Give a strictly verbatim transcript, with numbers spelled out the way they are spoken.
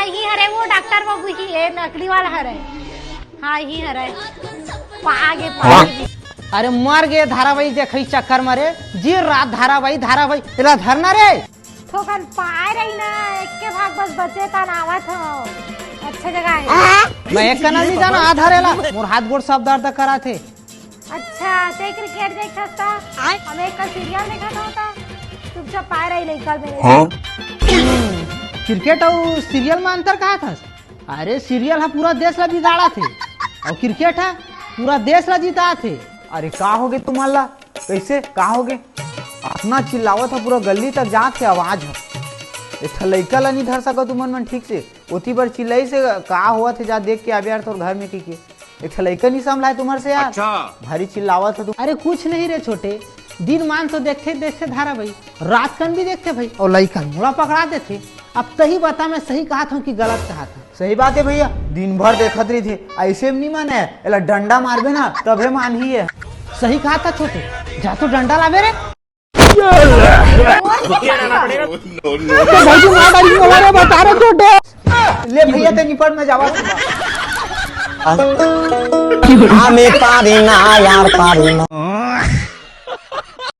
ही हरे वो डॉक्टर बाबू ही है, नकली वाला हरे। हाँ, ही हरे। पागे, पागे। अरे मर गे धारावाहिक देखई चक्कर में रे, जी रात धारावाहिक, धारावाहिक, एला धरना रे। थोकन पाए रही ना, एक के भाग बस बचे ता नावत हो। अच्छा जगह है। मैं एक कना नहीं जाना, आधा रेला, मोर हाथ गोड़ सब दर्द करा थे। अच्छा, ते क्रिकेट देखथस त? हम एक का सीरियल देखत हो त चुपचाप पाए रही लइका मेरे। हाँ? क्रिकेट अउ सीरियल में अंतर कहा था? अरे सीरियल हा पूरा देश ला बिगाड़ा थे अउ क्रिकेट हा पूरा देश ला जीता थे। अरे का हो गे तुमन ला? कैसे का हो गे? अतना चिल्लावत हा पूरा गली तक जात हे आवाज हा। एक ठा लइका ला नहीं धर सको तुमन मन ठीक से, ओती बर चिल्लाई से का होवत हे जा देख के आबे यार तोर घर में की के। एक ठा लइका नहीं संभलाए तुम्हर से यार। अच्छा। भारी चिल्लावत हो तुम। अरे कुछ नहीं रे छोटे, दिन मान तो देखते देखते धारा भाई, रात कन भी देखते भाई, और लइका मोला पकड़ा देते। अब तही बता मैं सही कहा था कि गलत कहा था। सही बात है भैया, दिन भर देखत रही थे, ऐसे में नहीं माने, एला डंडा मारबे ना तबे मानही है। सही कहा था छोटे, जा तो डंडा लाबे रे। तो भाई तू मार डाली मोला रे, बता रे छोटे। ले भैया ते निपट में जावा। हमें पारी ना यार, पारी ना।